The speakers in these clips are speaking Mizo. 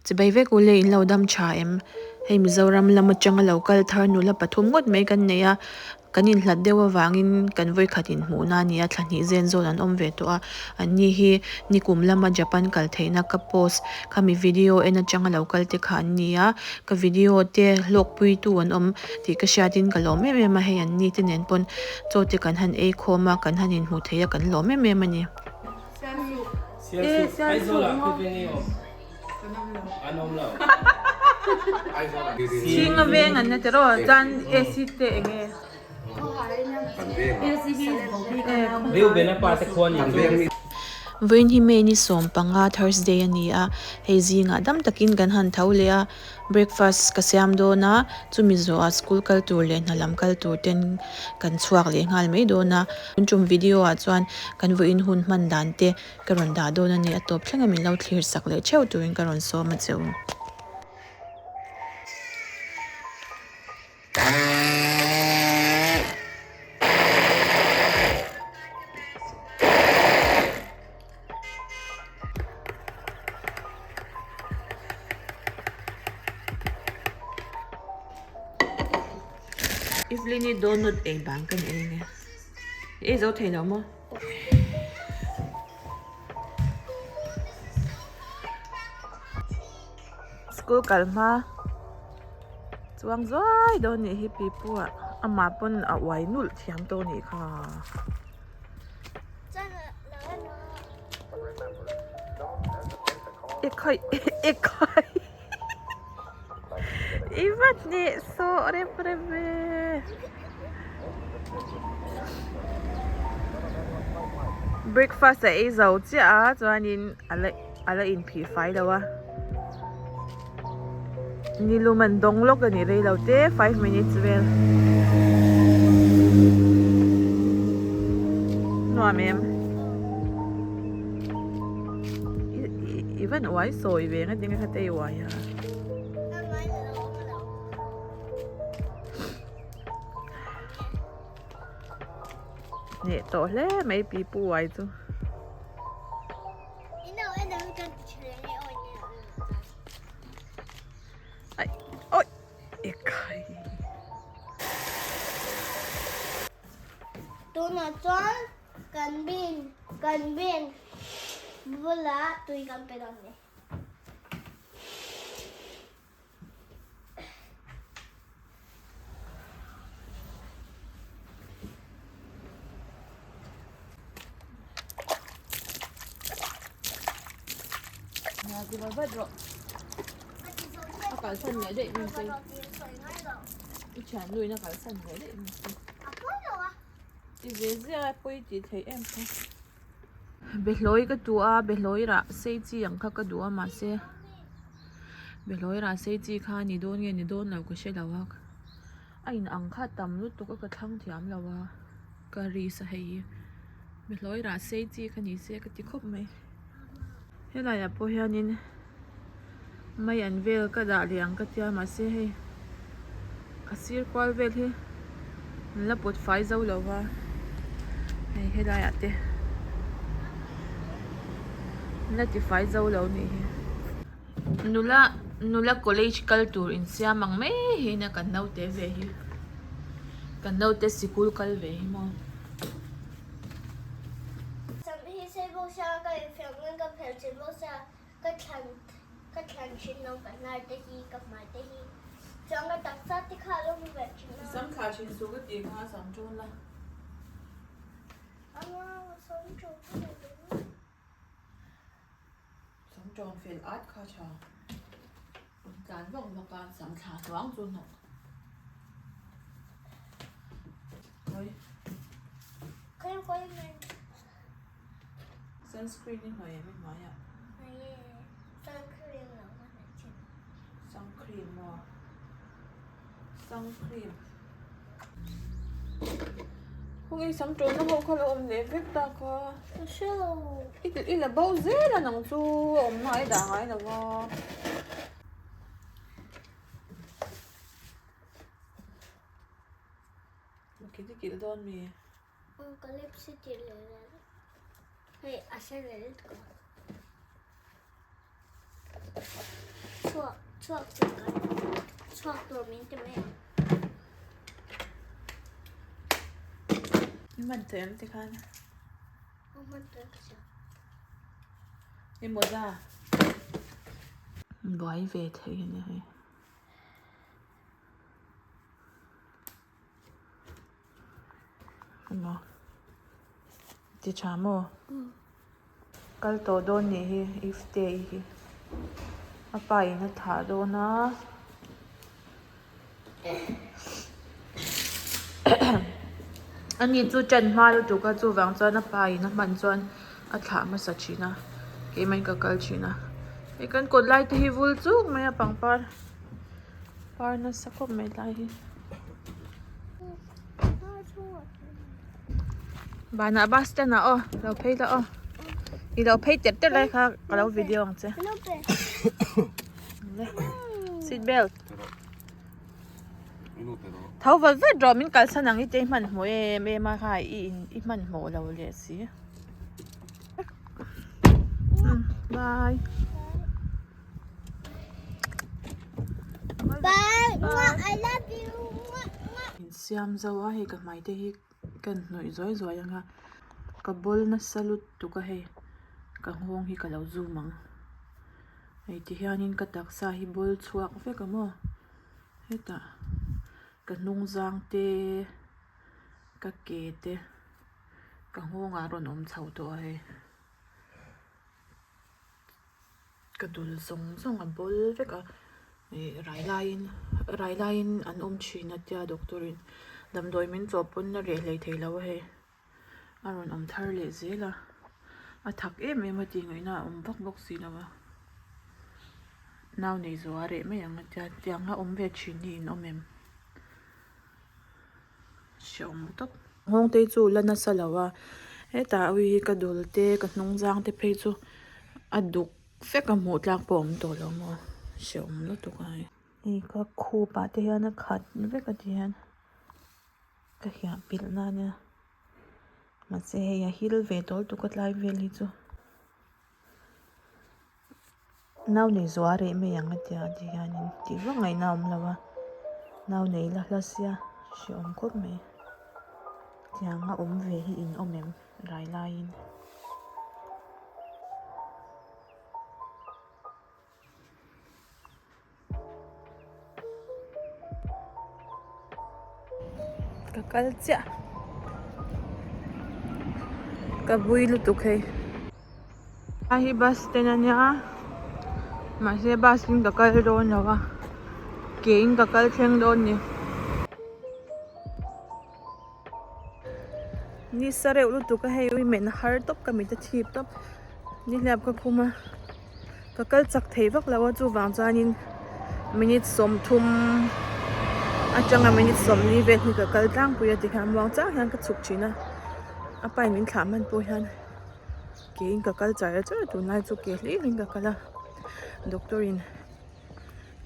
Chibai vek u le in lo dam tha em? Hei Mizoram lam atanga lo kal thar nula pathum ngawt mai kan nei a, kan inhlat deuh avangin kan vawikhat inhmuhna a ni a, thla hnih zen zawn an awm ve tawh a, an ni hi nikum lama Japan kal theihna ka post khami video en atanga lo kal te kha an ni a, ka video te hlawkpuitu an awm tih ka hriatin ka lawm em em a, hei an ni te nen pawn chaw te kan han ei khawm a, kan han inhmu thei a, kan lawm em em a ni. Chhinga veng an ni tiraw chuan AC te eng nge. Vawiin hi May ni 15 Thursday a ni a, hei zingah dam takin kan han tho leh a, breakfast ka siam dawn a, chumi zawhah school kal tur leh hna lam kal tur ten kan chhuak leh nghal mai dawn a, tun tum video ah chuan kan vawiin hun hman dan te Ka rawn dah dawn a ni, a tawp thleng a min lo thlir sak leh theuh turin ka rawn sawm a che u. Evelyn-i donut ei bang ka ni eng e? I ei zo thei lo maw? School kal hma chuang zuai dawn nih hi pipu ah amah pawn a uai nulh thiam tawh nih kha. Ekhai ekhai i va hneh sawh rep rep ve. Breakfast a ei zo chiah a chuanin a la a la inphih fai lo a nilum an dawng lawk a ni rei lo te five minutes vel nuam em i van uai sawi ve nga tinge kha te i uai a. Hneh tawh hle mai pi pu uai chu. Ai oi ekhai. Tunah chuan kan bin kan bin bulah tui kan pe dawn ni. A kalsan leh daih mai se i thiannu in a kalsan leh daih mai se ti ve ziah a pawi tih theih em kha. Behlawi ka duh a behlawi rah sei chi ang kha ka duh a mahse behlawi rah sei chi kha ni dawn nge ni dawn lo ka hre lo a a in ang kha tam lutuk a ka thlang thiam lo a ka ris a hei hi behlawi rah sei chi kha ni se ka ti khawp mai helai ah pawh hianin mai an vel ka dah leh ang ka tia mahse hei a sir kual vel hi an la pawt fai zo lo va hei helai ah te an la ti fai zo lo nih hi nula nula college kal tur insiam ang mai hi nia kan naute ve hi kan naute sikul kal ve hi maw. Ka thlan ka thlan thin lo ka hnar te hi ka hmai te hi chuan ka taksa te kha a lo hmu ve thin a. Sam thla thin suh ka tih kha sam ṭawn la. Anga sam ṭawn ka nei lo a. Sam ṭawn fel at kha ṭha. Tlan vak vak a sam thla hnuang chu hnawk. Khawi. Khawi khawi mai. Sunscreen i hnawih em i hnuaiah? Hnawih e, suncream lo ka hnawih thin. Suncream maw? Suncream. Khawnge sam tawhna ho kha lo awm leh vek ta kha. Ka hre lo. I i la bo zel a nang chu a awm hna i dah ngai lo va. Kil kil dawn mi. Ka lipstick leh leh hei a sen leh lutuk a. Chhuak chhuak tur kan chhuak tur min ti mai ang. I hman tawh em tikhan? Ka hman tawh ka hria. I mawza buai ve thei a ni hei. Emaw ti tha maw? Kal tawh dawn nih hi if te i hi a pa in a thah dawn a ani chu ṭan hma lutuk a chuvang chuan a pa in a hman chuan a thlah hmasa thin a keimah in ka kal thin a hei kan kawt lai te hi vul chuk mai a pangpar. Par nasa khawp mai tlai hi. Banah bus stand ah aw lo phei la aw. I lo phei tep tep lai kha ka lo video ang che. Seat belt. Tho vat vat rawh min kalsan ang i te i hmanhmawh em em a kha i in i hmanhmawh lo leh si. Bye. Bye. I love you. Insiam zo a hei ka hmai te hi ka hnawih zuai zuai ang a ka bawl nasa lutuk a hei ka nghawng hi ka lo zoom ang hei ti hianin ka taksa hi bawl chhuak vek a maw hetah ka hnung zang te ka ke te ka nghawngah a rawn awm chho tawh a hei. Ka dul zawng zawng a bawl vek a ih rai laiin rai laiin an awm thin a tia doctor in damdawi min chawh pawn a reh hlei thei lo a hei a rawn awm thar leh zel a a thak em em a tih ngaihna a awm vak bawk si lo a nau nei zawh a reh mai ang a tia tiang a awm ve thin hi in awm em hrehawm tawp. Nghawng te chu la nasa lo a hetah ui hi ka dul te ka hnung zang te phei chu a duk vek a hmuh tlak pawh a awm tawh lo maw hrehawm lutuk a hei. Ih ka khup ah te hian a khat vek a ti hian ka hiah pilh na ania mahse hei a hil ve tawh lutuk a tlai vel hi chu. Nau nei zuah a reh mai ang a tia ti hianin tih vak ngaihna a awm lo a nau nei la hla sia hrehawm khawp mai tiang a awm ve hi in awm em rai laiin. Ka kal chiah ka bui lutuk hei a hi bus stand ania mahse bus in ka kal dawn lo a ke in ka kal thleng dawn a ni nisa reuh lutuk a hei ui men a har tawp ka mit a thip tawp nihliap ka khum a. Ka kal chak thei vak lo a chuvang chuanin minute sawmthum atanga minute sawmli vel hi ka kal tlangpui a tikhian muang chang hian ka chhuk thin a a pain min thlah hman pawh hian keiin ka kal char char a tunlai chu ke hlir in ka kal a doctor in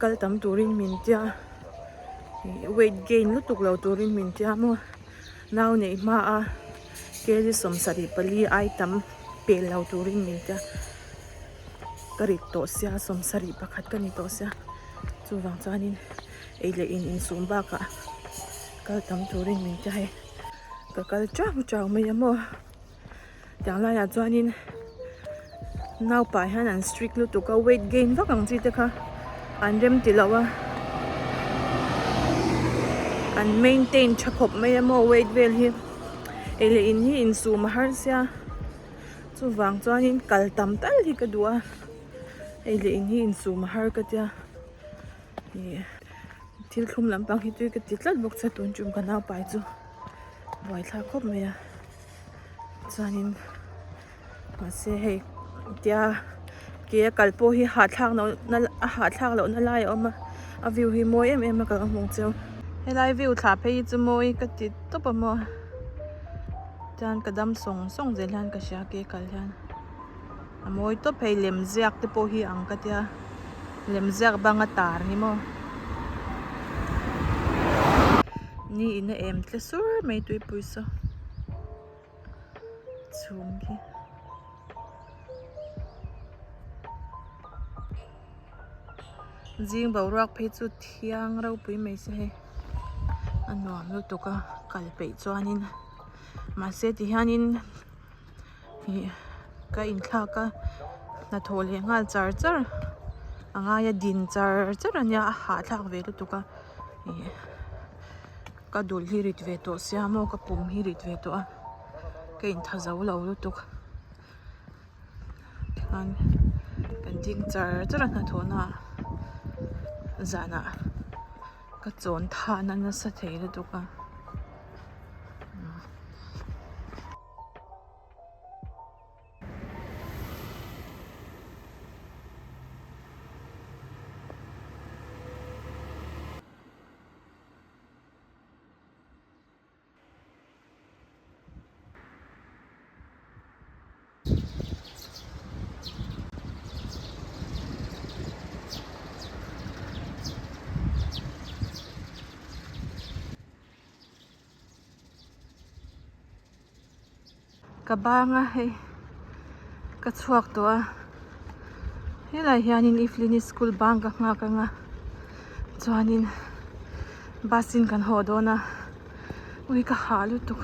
kal tam turin min tia ih weight gain lutuk lo turin min tia maw nau neih hma a kg 74 ai tam pel lo turin min tia. Ka rit tawh sia 71 ka ni tawh sia chuvang chuanin ei leh in insum bakah kal tam turin min ti a hei ka kal chau chau mai a maw tiang laiah chuanin naupah hian an strict lutuk a weight gain vak ang chi te kha an rem ti lo a an maintain tha khawp mai a maw weight vel hi ei leh in hi insum a har sia. Chuvang chuanin kal tam tal hi ka duh a, hei leh in hi insum a har ka tia ih thil thlum lampang hi tui ka ti tlat bawk che tun tum ka naupai chu buaithlak khawp mai a chuanin mahse hei tia ke a kal pawh hi hahthlak loh na a hahthlak loh na lai a awm a a view hi mawi em em a ka lo hmu ang cheu helai view thlah phei hi chu mawi ka ti tawp a maw. Chuan ka dam sawng sawng zel hian ka hria ke kal hian a mawi tawp hei lem ziak te pawh hi ang ka tia lem ziak bang a tar ni maw ni in a em tle sur mai tuipui saw chhum khi. Zing boruak phei chu thiang ropui mai se hei a nuam lutuk a kal peih chuanin mahse ti hianin ih ka inthlak a hnathawh leh nghal char char a ngai a din char char a nia a hahthlak ve lutuk a ih ka dul hi rit ve tawh sia maw ka pum hi rit ve tawh a ka intha zo lo lutuk. Tikhan kan ding char char a hnathawhna ah zanah ka chawn thahna nasa thei lutuk a. Ka bang a hei ka chhuak tawh a helai hianin Evelyn school bang ka nghak ang a chuanin bus in kan haw dawn a ui ka hah lutuk.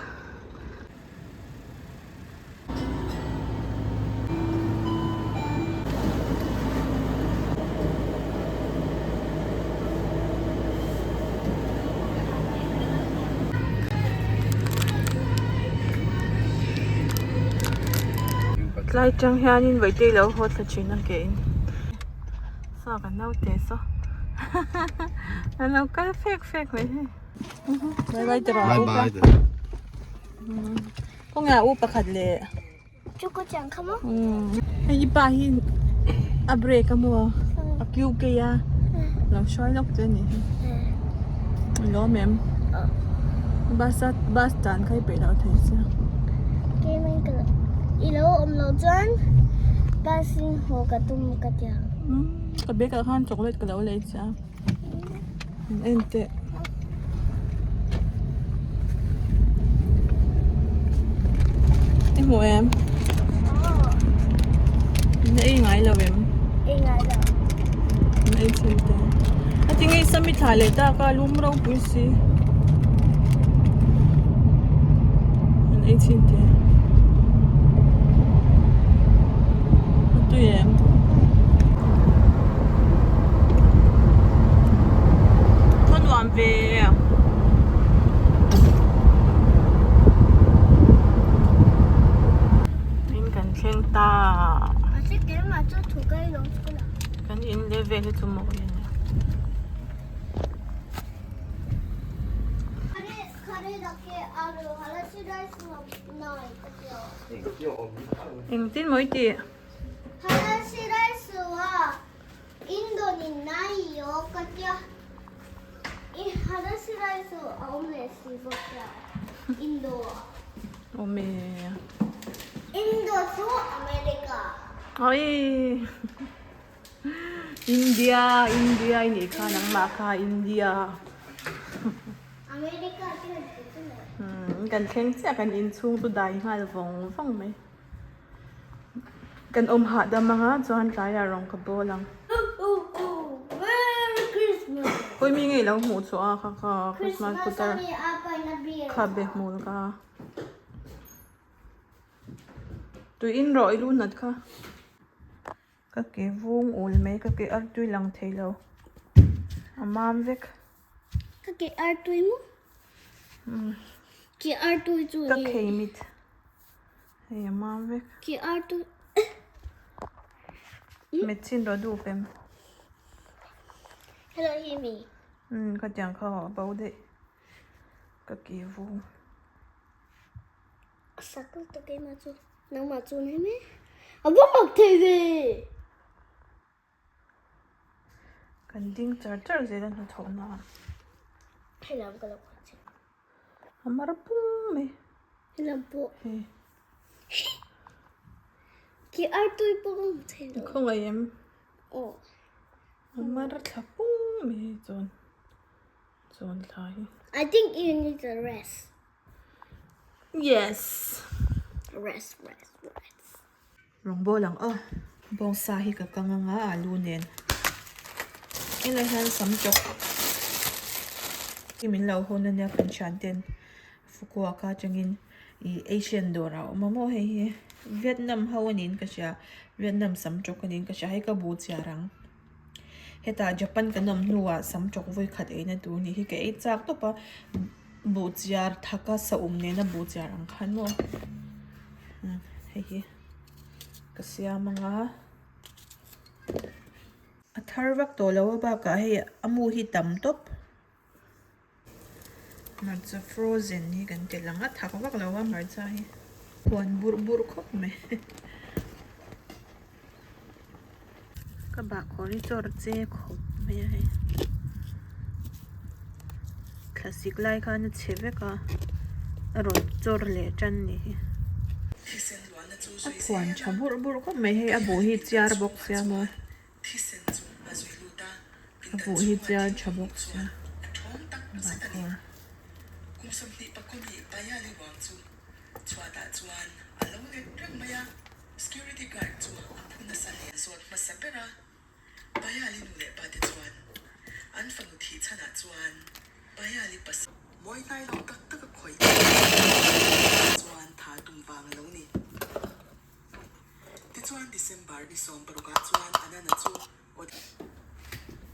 Tlai tang hianin vaitei lo haw thla thin a ke in saw kan naute saw an lo kal fek fek mai hei bye bye tawh rawh Bye bye. Kawngah u pakhat leh Hei i pa hi a break a maw a kiu kei a lo hruai lawk che a nih hi i lawm em bus a bus tan kha i peih loh thei sia I lo awm loh chuan bus in haw ka tum ka ti ang ka bag ah khan chocolate ka lo lei che a en teh. I hmu em? Na ei ngai lo em? Ei ngai lo. Na ei chhin te. A ti ngei sami thla leh ta ka lum ropui si. An ei chhin te. A tui em? Khaw nuam ve In kan thleng ta kan in level hi chu mawi a nia. Engtin maw i tih? Awm e. Awii. India India i nih kha nangmah kha India. Kan thleng chiah kan inchhung chu dai nghal vawng vawng mai. Kan awm hahdam anga chuan tlaiah rawng ka bawl ang. Khawi mi ngei lo hmuh chhuah a kha kha Christmas putar kha be hmul ka. Tui in rawh i lu nat kha. Ka ke vung ul mai ka ke artui lang thei lo a mam vek. Ka ke artui maw? Ke artui chu Ka khei mit. Hei a mam vek. Ke artui. Mit chin rawh duh pem. Hello hi mi. Ka tiang kha a bo daih. Ka ke vung. Sak lutuk keimah chu nangmah chu ni mai. A va mak thei ve. Kan ding char char zel a hnathawhna ah. Helam ka lo khawn che. A mar pum mai. Helam pawh. Hei. Ki artui pawh ka hmu thei lo. Khawngaih em? Aw. A mar thla pum mai hei chuan. Chuan thla hi. I think you need a rest. Yes. Rest, rest, rest. Rawng bawl ang aw. Bawngsa hi ka kang anga alu nen. Helai hian sam chawk hi min lo hawn ania kan thian ten Fukuoka atangin ih Asian dawr ah a awm a maw hei hi Vietnam ho a niin ka hria Vietnam sam chawk a niin ka hria hei ka bu chiar ang hetah Japan kan awm hnuah sam chawk vawi khat eina tur a nih hi ka ei chak tawp a buh chiar thaka saum nena buh chiar ang khan maw hei hi ka siam anga. A thar vak tawh lo a bakah hei a mu hi tam tawp hmarcha frozen hi kan telh ang a thak vak lo a hmarcha hi huan burh burh khawp mai ka bahkhawr hi chawr che khawp mai a hei thlasik lai khan a chhe vek a a rawn chawr leh tan ni hi. A phuan tha burh burh khawp mai hei a buh hi chiar bawk sia maw a buh hi chiar tha bawk sia bahkhawr.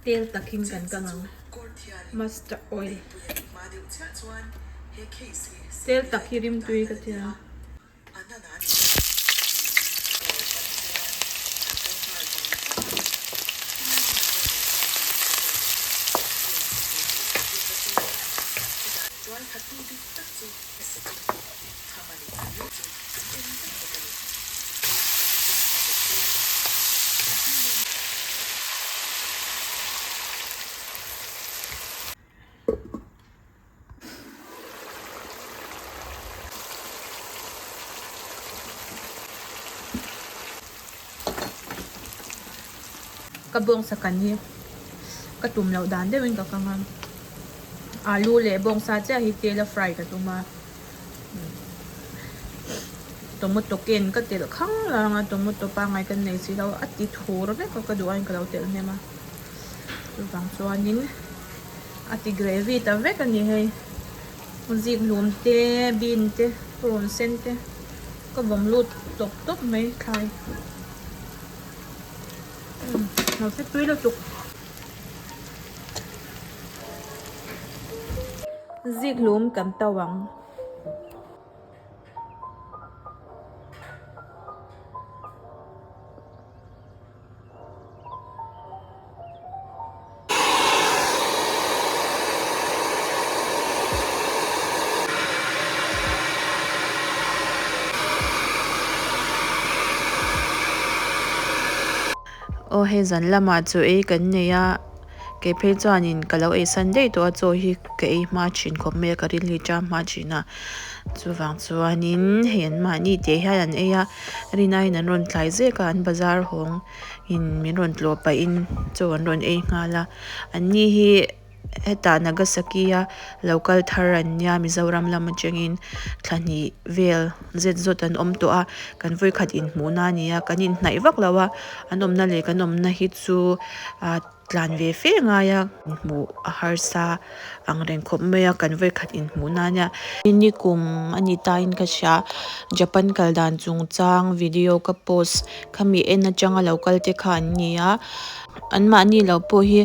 Tel takin kan kang ang mustard oil tel tak hi rimtui ka tia. Ka bawngsa kan hi ka tum loh dan deuhin ka kang a alu leh bawngsa chiah hi tel a fry ka tum a tomato ken ka telh khang lang a tomato pangngai kan nei si lo a ti thur vek a ka duh aiin ka lo telh hnem a chuvang chuanin. A ti gravy ta vek a ni hei zik hlum te bean te purun sen te ka vawm lut tawp tawp mai thlai umm tui lutuk zik hlum kan to ang. Aw hei zan lamah chaw ei kan nei a kei phei chuanin ka lo ei san daih tawh a chaw hi ka ei hma thin khawp mai a ka rilru ṭam hma thin a chuvang chuanin hei an mahni teh hian an ei a rinaiin an rawn tlai zek a an bazar hawng. in min rawn tlawh pahin chaw an rawn ei nghal a an ni hi hetah Nagasaki a lo kal thar an nia Mizoram lam atangin thla hnih vel zet zawt an awm tawh a kan vawikhat inhmuhna a ni a kan inhnaih vak lo a an awmna leh kan awmna hi chu ah tlan ve fe ngai a hmuh a harsa ang reng khawp mai a kan vawikhat inhmuhna a nia nikum a ni ta in ka hria Japan kal dan chungchang video ka post. Khami en atanga lo kal te kha an ni a anmahni lo pawh hi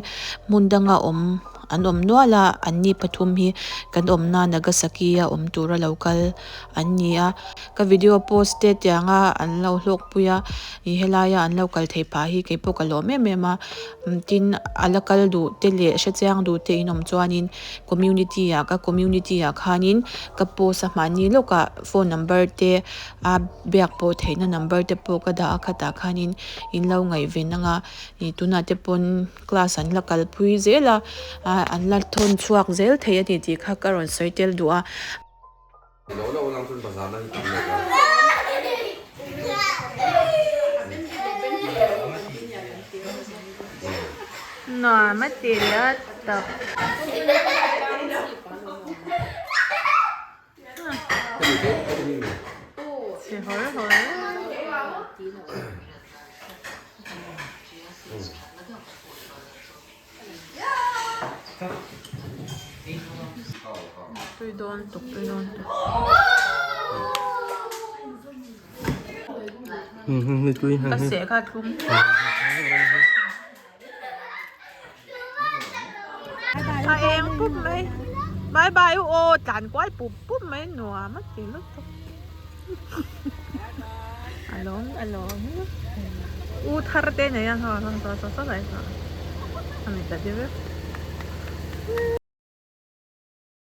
hmun danga awm an awm nual a anni pathum hi kan awmna Nagasaki a awm tura lo kal an ni a ka video post te tianga an lo hlawk pui a ih helaia an lo kal theih phah hi keipawh ka lawm em em a tin a la kal duh te leh hrechiang duh te in awm chuanin community ah ka community ah khanin ka post a mahni lawkah phone number te a biak pawh theihna number te pawh ka dah a khatah khanin in lo ngaihven anga ih tunah te pawn class an la kalpui zel a ah an la thawn chhuak zel thei a ni tih kha ka rawn sawi tel duh a. Nuam a ti la tak. Chhe hawl hawl. Tui dawn tuk tui dawn tuk. Ka seh kha thlum. A eng pup mai. Bye bye u aw tlan kual pup pup mai nuam a ti lutuk. A lawm a lawm u thar te nei a saw saw saw saw lai saw a mit a ti vek.